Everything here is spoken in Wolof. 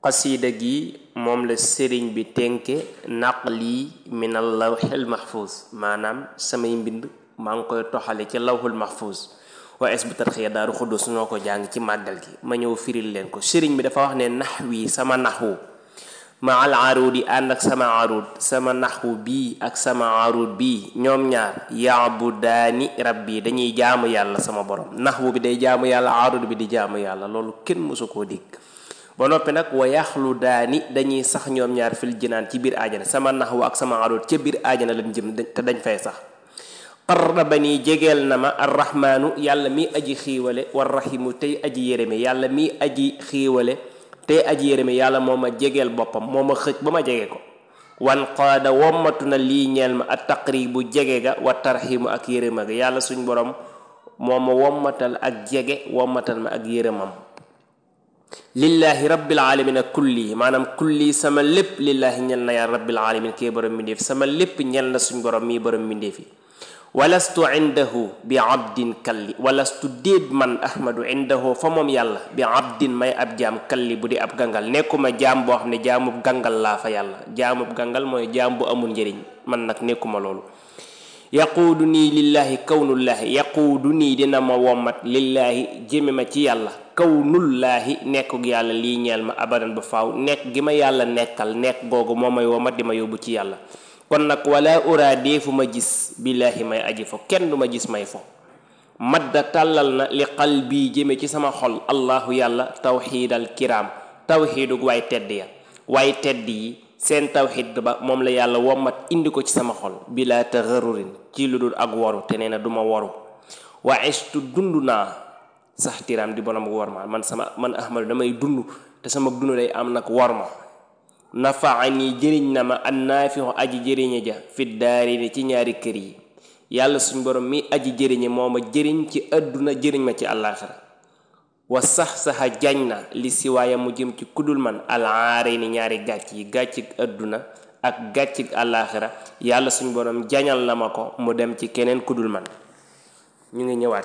qasida gi moom la sëriñ bi tenke naqli min al lawhil mahfuz maanaam samay mbind maa ngi koy toxale ci lawhul mahfuz wa Hizbut Tarqiyyah Daaru Xuddus ñoo ko jàng ci màggal gi ma ñëw firil leen ko. sëriñ bi dafa wax ne naxwi sama naxwu ma al arud yi ànd ak sama arud sama naxwu bii ak sama arud bii ñoom ñaar yaabudaani rabbi dañuy jaamu yàlla sama borom. naxwu bi day jaamu yàlla, arud bi di jaamu yàlla, loolu kenn mësu koo dégg. ba noppi nag wa yaxludaani dañuy sax ñoom ñaar fil jinaan ci biir aajana. sama naxwu ak sama arud ca biir aajana lañ jëm te dañ fay sax. qarrabani jegeel na ma arrahmaanu yàlla mi aji xiiwale warrahimu tey aji yéreme yàlla mi aji xiiwale tey aji yéreme yàlla moo ma jegeel boppam moo ma xëj ba ma jege ko. wan qaada wommatu na lii ñeel ma at taqribu jege ga wa tarximu ak yérema ga. yàlla suñ borom moo ma wommatal ak jege wommatal ma ak yéremam. lillahi rabbil alamin kulli maanaam kulli sama lépp lillahi ñel na yaa rabbil alamin kii borom mbindeef sama lépp ñel na suñ borom mii borom mbindeef yi. walastu indahu bi abdin kalli walastu déet man ahmadu indahu fa moom yàlla bi abdin may ab jaam kalli bu di ab gangal. nekkuma jaam boo xam ne jaamub gangal laa fa yàlla. jaamub gangal mooy jaam bu amul njëriñ, man nag nekkuma loolu. yaquudu nii lillaahi kawnullaahi yaquudu nii dina ma wommat lillaahi jëme ma ci yàlla kawnullaahi nekkug yàlla lii ñeel ma abadan ba faaw. nekk gi ma yàlla nekkal nekk googu moo may wommat di ma yóbbu ci yàlla. kon nag wala ura deefu ma gis billaahi may aji fo kenn du ma gis may fo. madda tàllal na li qalbi jëme ci sama xol allahu yàlla tawxiidal kiraam tawxiidug waay tedd ya. waay tedd yi seen tawxiid ba moom la yàlla wommat indi ko ci sama xol bila taxarurin ci lu dul ak waru te nee na du ma waru. wa istu dund naa sax tiraam di bonam worma man ahmadu damay dund te sama dund day am nag worma. nafaani jëriñ na ma an naafixu aji jëriñe ja fi daarini ci ñaari kër yi. yàlla suñ borom mi aji jëriñe moo ma jëriñ ci àdduna jëriñ ma ci àllaaxira. wa sax saxa jañ na li si waaye mu jëm ci kudul man alaare ni ñaari gàcc yi gàccig àdduna ak gàccig àllaaxira yàlla suñ borom jañal na ma ko mu dem ci keneen kudul man. ñu ngi ñëwaat